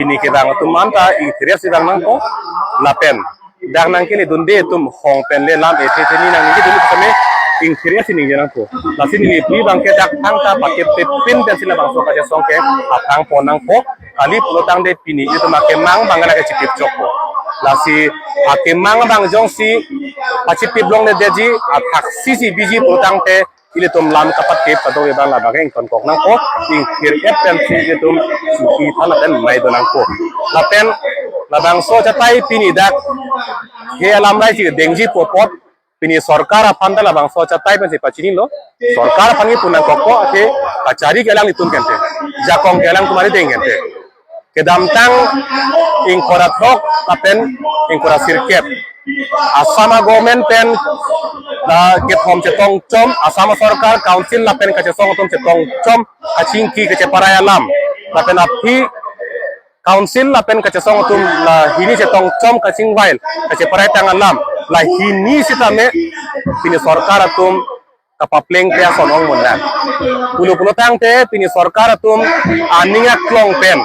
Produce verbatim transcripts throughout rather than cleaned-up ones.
Pini kevang atum anta ingthir-et si vang nangpo. Lapen dak nangkele dunde atum hong pen le lam ethe ethe ni nangji dulu kami ingthir-et si ningje nangpo. Lasi neli pli abangke dak thangta patip pipin pen si labangso kachesong ke aphrang pon nangpo. Kali pulotangte pini itum akemang abang lake chipip chokpo. Lasi akemang abang jongsi pachipip longledetji, athaksi si biji pulotangte ilitum lam kapatip kadokave abang labangke ingtonkok nangpo, ingthir-et pen si ilitum suki than lapen mai do nangpo. Lapen labangso achatai pini dak he alam rai si dengji pu apot pini sorkar aphan ta labangso achatai pen si pachinilo. Sorkar aphan ke pu nangkokpo, athe kachari ke alanglitum kente, jakong ke alangtum ari deng kente. Kedamtang ingkoi ra throk lapen ingkoi ra sirkep Assam government pen la kethom chetongchom, Assam sorkar, council lapen kachesong atum chetongchom, achingki kacheparai alam, lapen aphi council lapen kachesong atum la hini chetongchom kachingvail kacheparai tang alam, la hini sitame pini sorkar atum kapapleng ke ason ong mundan. Pulo pulotangte pini sorkar atum aning aklong pen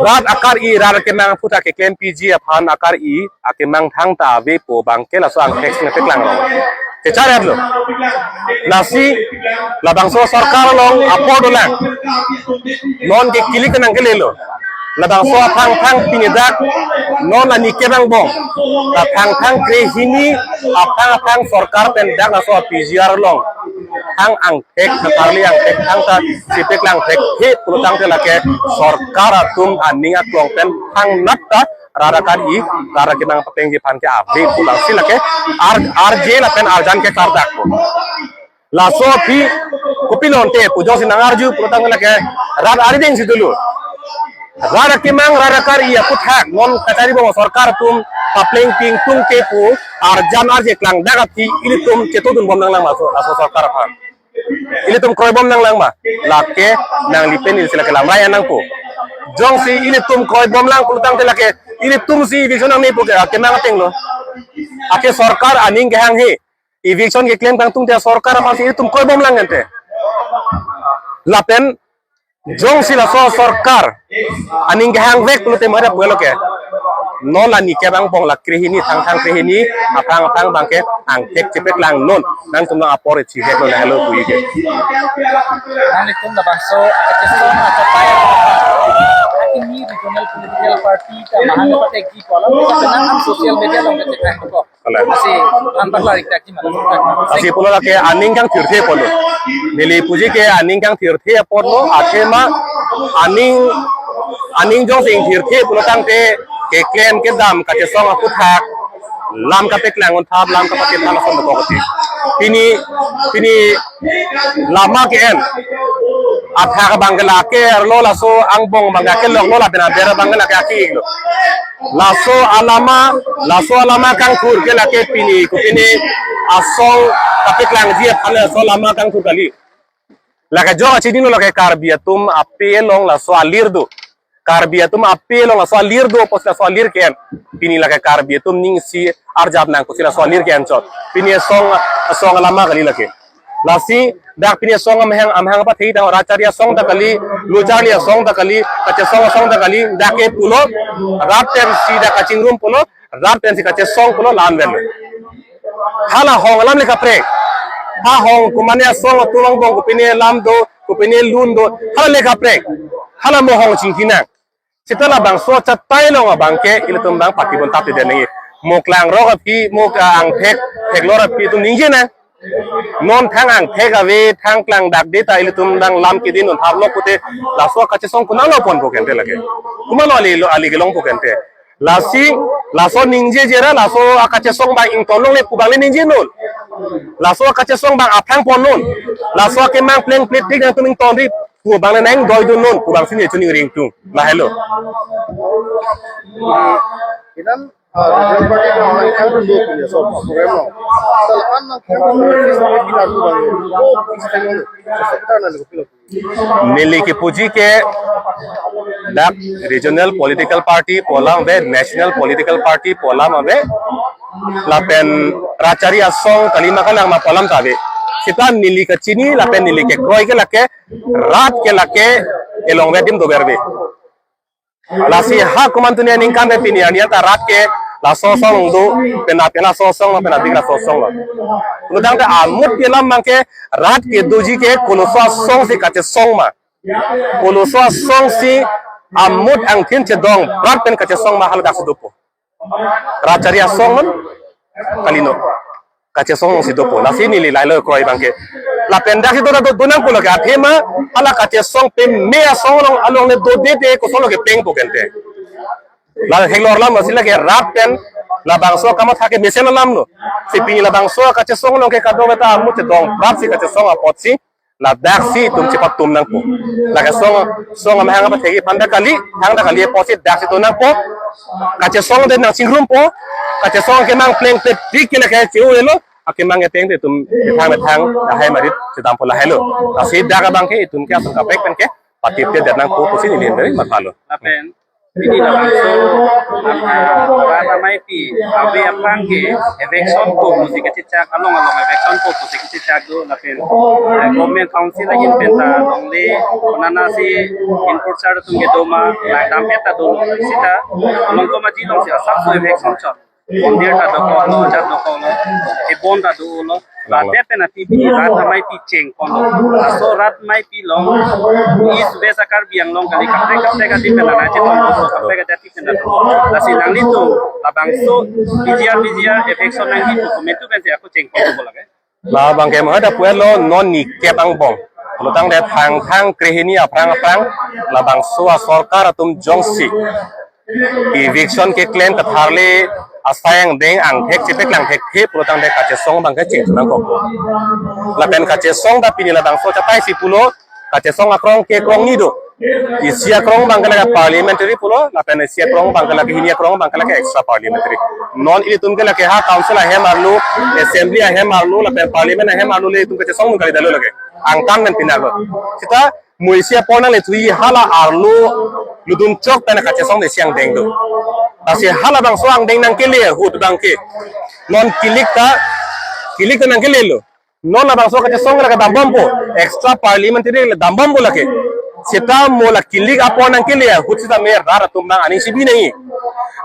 rat akar-i, rat akemang aphuthak keklem piji aphan akar-i akemang thangta ave pu abangke laso angthek si nangpeklang rong. Kechar-etlo. Lasi labangso sorkar along apor dolang. Non ke kilik nangkelelo. Labangso aphang-phang pini dak non ani kevang bong. Aphang-phang krehini aphang-phang sorkar pen dak laso P G R along thang angthek, kaparli angthek, thangta chipeklang thekthe pulotangte lake sorkar atum aning aklong pen thangnat ta rat akar-i, rat akemang paplengji aphan ke ave pu abang si lake ar, arje lapen arjan ke kardakpo. Laso aphi kopilo ante pu jongsi nang-arju pulotangte lake rat ari deng si dolo. Rat akemang, rat akar-i aphuthak non kachari bom sorkar atum papleng ping tungte pu arjan arje klangdak aphi ilitum chetongdun bom nanglang ma laso, laso sorkar aphan. Ilitum kroi bom nanglang ma? Lake nangli pen ili si lake lamrai an nangpo. Jongsi ilitum kroi bomlang pulotangte lake ilitum si eviction nangnepo ke akemang atenglo. Ake sorkar aning kehang he. Eviction keklem kangtungte sorkar aphan si ilitum kroi bomlang ente. Lapen jongsi laso sorkar aning kehang vek pulote mara pulo ke. Non la ani kevang bong la krehini, thang-thang krehini aphang-aphang abangke angthek chipeklang non. Nangtum nang apor isi hek non helo pu-i ke. Nanglitum labangso kachesong achatai, ini regional political party ta mahang patekji pu alam, kita kenang am social media along kachethang ko. Kalang. Lasi antar lari kita ji malam. Lasi pulo lake aning kangthirthe apotlo. Neli puji ke aning kangthirthe apotlo, athema aning, aning jongsi ingthirthe pulotangte keklem kedam kachesong aphuthak lam kapeklang unthap, lam kapatip thap ason dokok ati. Pini, pini lama ke-en athak abangke lake arlo, laso angbong abangke longlo, lapen aber abangke lake aki-iklo. Laso alama, laso alama kangthur ke lake pini, kopine asong kapeklangji aphan laso alama kangthur kali. Lake jo achinilo, lake Karbi atum ape along laso alir do. Karbi atum ape along laso alir do, apotsi laso alir ke-en. Pini lake Karbi atum ning isi arjap nang pusi laso alir ke-en chot. Pini asong, asong alama kali lake. Lasi dak pini asong amahang, amahang apa thei ta, rat chari asong ta kali, lo charli asong ta kali, kachesong asong ta kali, dak ke pulo, rat pensi dak kachingrum pulo, rat pensi kachesong pulo, la-an ven. Hala hong alam le kaprek. Ha hong komane asong atum angbong, kopine lam do, kopine lun do, hala le kaprek. Hala mo hong chingki nang. Seta labangso achatai along abangke ilitum abang pati bon tap tiden nangji. Mo klangrok aphi, mo, ah, angthek theklor aphi itum ningje nang. Non thang angthek ave, thang klangdakde ta ilitum abang lam kedin non tharlok pute, laso akachesong konatlo ponpo kente lake. Komatlo ali lo, ali kelongpo kente. Lasi, laso ningjeje ra, laso akachesong abang ington longle pu abang le ningje non. Laso akachesong abang aphrang pon non. Laso akemang plengpletik nangtum ingtonri pu abang le nang doidun non pu abang si neli choningri ingtung. Lahelo. Inan, ah, regional party ko ang kan dulu punya sob program lo. Salah an nang kan dulu punya sob kita tu bang. Oh, kita nang ko pilo. Neli kepuji ke dak regional political party pu alam ave, national political party pu alam ave, lapen rat chari asong kalima kalang ma pu alam ta ave. Seta neli kachini lapen neli kekroi ke lake rat ke lake elong ve adim dover ave. Lasi ha komantu ne aningkan pen pini arni ta rat ke laso asong do, pen api laso asong lo, pen adik laso asong lo. Pulotangte amut alam abangke rat kedoji ke koloso asong si kachesong ma, koloso asong si amut angthin chedongprat pen kachesong ma, haladak si dopo. Rat chari asong non kalino, kachesong si dopo. Lasi neli lailo kroi abangke. Lapen dak si do do do nangpo lake, athema hala kachesong peme asong along, along le dodete koson lo kepengpo kente. La theklong alam si lake rat pen labangso kamatha ke mesen alam lo. Si pini labangso kachesong along ke kadokave ta amut chedongprat si kachesong apotsi ladak si itum chepatum nangpo. Lake song, song amahang apathek aphan ta kali, hang ta kali apotsi dak si do nangpo. Kachesong den nangchingrumpo. Kachesong akemang plengple tik ke lake cheu-elo. Akemang eteng te itum methang methang lahai marit chedampo, lahailo. Lasi dak abangke itum ke ason kaprek pen ke patip te det nangpo pusi neli pen mathalo. Lapen pini labangso, ah, rat ameipi ave aphan ke eviction po pusi kachechak, along along eviction po pusi kachechak do, lapen, eh, government council ahin pen ta longle, konatsi input sar atum kedo ma, langdam et ta do, sita along komaji along si asapso eviction chot. Mondir ta dokoklo, jat dokoklo, ebon ta dolo. Lalo. Ladet pen api pini rat ameipi chengponlo. Laso rat ameipi along East West a-Karbi Anglong kali, kaprek kaprek adim pen ana chetong, kaprek ajati pen ana. Lasi nanglitum labangso P G R, P G R eviction nangji pu komantu pensi ako chengponpo lake. Labangke mo ada puelo non nikep angbong. Pulotangte thang thang krehini aphrang aphrang labangso asorkar atum jongsi eviction keklem katharli asai angdeng angthek chepeklang thekthe pulotangte kachesong abangke chingthum nangkok. Lapen kachesong ta pini labangso chatai si pulo, kachesong akrong ke krongni do. Isi akrong abangke lake parliamentary pulo, lapen isi akrong abangke lake, hini akrong abangke lake extra parliamentary. Non ilitum ke lake ha council ahem arlo, assembly ahem arlo, lapen parliament ahem arlo le itum kachesong nung kali dalo lake. Angtan men pinaklo. Sita mo isi apor nangle thuji hala arlo ludun chok pen kachesong de isi angdeng do. Lasi halabangso angdeng nangkele ahut abangke non kilik ta, kilik ta nangkelelo. Non labangso kachesong lake dambompo, extra parliamentary le dambompo lake. Sita mo la kilik apor nangkele ahut sitame rat atum abang aning si bi nangji.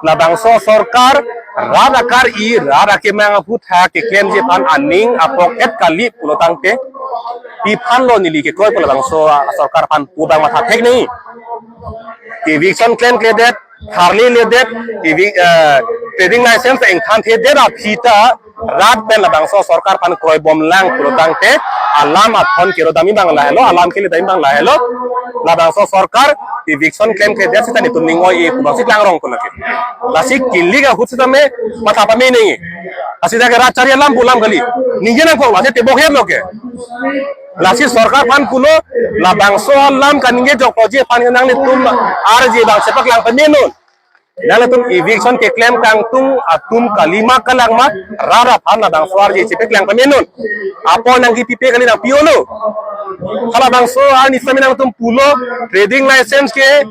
Labangso sorkar rat akar-i, rat akemang aphuthak keklemji aphan aning apok-et kali pulotangte, pi aphan lo neli kekroi pu labangso asorkar aphan pu abang matha thek nangji. Eviction klemkledet, tharli ledet, evi-, eh, trading license ingthanthedet aphi ta rat pen labangso sorkar aphan kroibomlang pulotangte alam athon kerodamji abang lahelo, alam keledamji abang lahelo. Labangso sorkar eviction klemkledet sita netum ning oi-e pu abangsi klangrong pu lake. Lasi kilik ahut sitame matha pame nangji. Lasi dak rat chari alam pu alam kali. Ningje nangkok lasi tebok het lo ke. Lasi sorkar aphan pulo, labangso alam kaningje joktoji aphan nanglitum arje abang chepaklang pamenon. Nanglitum eviction keklem kangtung atum kalima kalangma, rat aphan labangso arje chepaklang pamenon. Apor nangkipipe kali nangpi-olo. Halabangso arni sitame nangtum pulo, trading license ke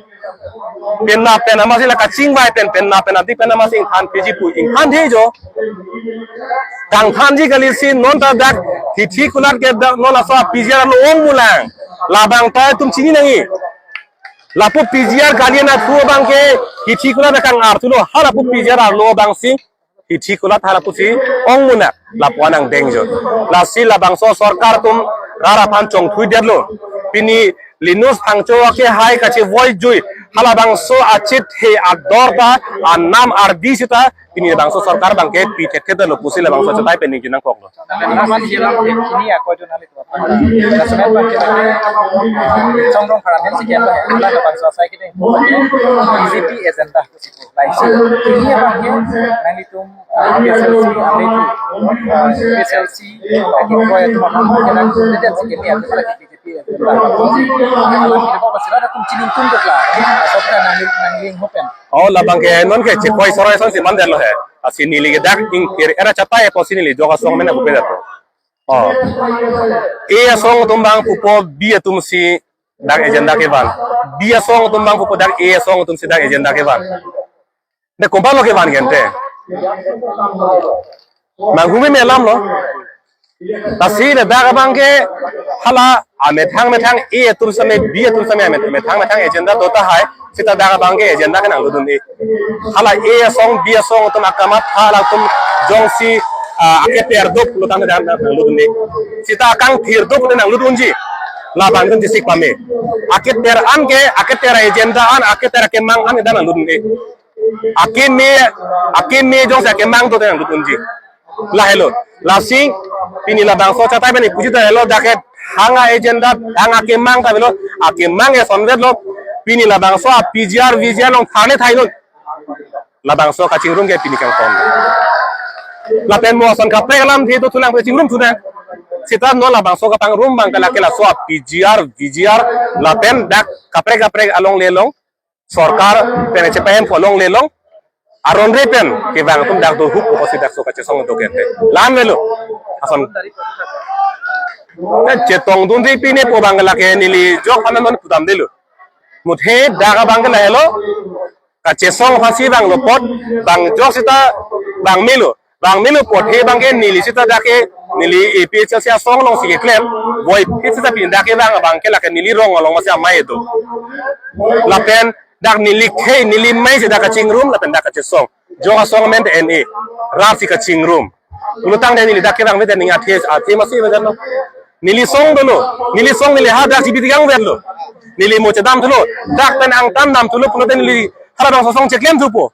penap pen amatsi la kachingvai pen, penap pen adik pen amatsi ingthantheji pu ingthanthejo. Kangthanji kali si non ta dak Hithi Kulat ke dak non laso P G R arlo ong mulang. Labang ta itum chini nangji. Lapu P G R kali na thu abangke Hithi Kulat akang arthulo, ha lapu P G R arlo abangsi Hithi Kulat hala pusi ong munak, lapu-an angdengjo. Lasi labangso sorkar atum rat aphan chongthuidetlo. Pini Linus Phangcho akehai kachevoijui, halabangso achethe ador ta, anam ardi sita pini labangso sorkar abangke pi thekthe detlo pusi labangso achatai pen ningje nangkoklo. Lapen last year lang ini ako itu nali tuh apa? Lasemen pakai pakai songdong para men sekian lah, ala kapan selesai kita. B J P agenda. Laisi, ini abangke nanglitum, ah, P S L C, ave tu, ah, P S L C, lagi proyek rumah panggung jalan, dan segini ya, terus lagi B J P ya, terus lagi B J P. Alam ini bawa masih ada tum cilincung tu lah. Asal kan nangling, nangling hopen. Oh, labangke non ke chekroi soroi asonsi mandetlo he. Lasi neli ke dak ingkir era chatai apotsi neli jok asong mena bupe dato. Oh. E asong atum abang pupo B atumsi dak agenda kevan. B asong atum abang pupo dak A asong atumsi dak agenda kevan. De komatlo kevan gente. Manghumi me alamlo. Lasi le dak abangke hala amethang methang A atum sitame B atum sitame amet-, methang methang agenda do tahai. Seta dak abang ke agenda ke nanglut un-e. Hala A asong, B asong atum akamatha latum jongsi, ah, aketer duk pulotangte dak nanglut un-e. Seta kangthir duk pute nanglut unji. Labang dun disik pame. Aketer an ke, aketer agenda an, aketer akemang an dak nanglut un-e. Akeme, akeme jongsi akemang dote nanglut unji. Lahelo. Lasi pini labangso chatai bani puji ta helo, dak ke hang a-agenda, hang akemang ta avelo, akemang ke sonvetlo. Pini labangso a-P G R, V G R along thane thai non. Labangso kachingrum ke pini kangton. Lapen mo ason kaprek alamthe do thulang pe chingrum thunang. Seta non labangso kapangrum abang ke lake laso a-P G R, V G R, lapen dak kaprek kaprek alongle along sorkar pen chepahem pho longle along aron re pen kevang atum dak do huk ko si dak so kachesong do kente. La-an avelo. Ason. Chetongdunri pine pu abang lake neli jok panan non pudamdelo. Muthe dak abang ke lahelo. Kachesong aphansi vanglo apot, vang jok seta vang melo. Vang melo apot he abang ke neli seta dak ke neli A P H L C asong alongsi keklem. Voiphit seta pini dak kevang abang ke lake neli rong along masi amei do. Lapen dak neli khei, neli mei si dak kachingrum, lapen dak kachesong. Jok asong amen te N A. Rat si kachingrum. Pulotangte neli dak kevang ave te ning athe, athe masi ave lo. Neli song dolo. Neli song neli hadak G B T kang ave lo. Neli mo chedam thulo. Dak pen angtan dam thulo pulote neli halabangso asong cheklem thupo.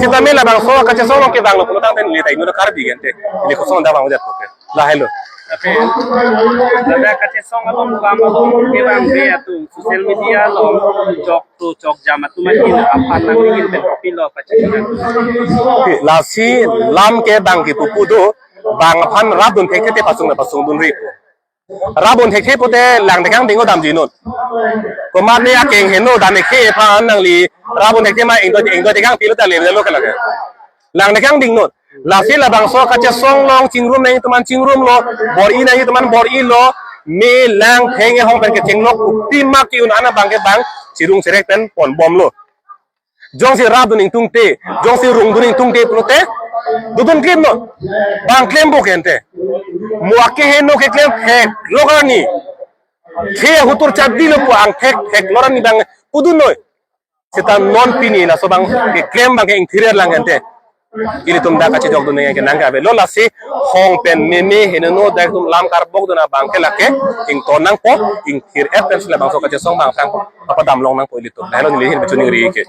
Seta me labangso kachesong along kevanglo pulotangte neli ta inut Karbi kente. Neli kosong dak vang ojat poke. Lahelo. Tapi, dak kachesong along, bang along, kevang ave atum social media along jok to jok jam atum ahin aphan nangli pen kopilo pachini. Oke, lasi lam ke bang kepu pu do, bang aphan rapdun thekthe te pasung na pasungdunri. Rapdun thekthe pute lang tekang ding o damji non. Komat ne akeng heno dam ekhe aphan nangli rapdun thekthe ma ingdoi ingdoi tekang pilo ta le lo ke lake. Lang tekang ding non. Lasi labangso kachesong along chingrum nangji atum an chingrumlo, bor-i nangji atum an bor-ilo, me lang theng ehong pen kechenglok upi ma ke-un an abang ke bang chirung cherek pen ponbomlo. Jongsi rapdun ingtungte, jongsi rungdun ingtungte pulote, dodun klemlo. Bang klempo kente. Mo akeheno keklem theklok arni. Khe hutur chadilo pu angthek theklok arni bang pudun noi. Seta non pini laso abang keklem abang ke ingthir lang kente. Ilitum dak kachejokdun nangji kenang ke avelo, lasi hong pen meme henono dak atum lam karbokdun abang ke lake ington nangpo, ingthir-et pensi labangso kachesong bang sang papadam long nangpo ilitum. Lahelo neli ahin pachuningri ke.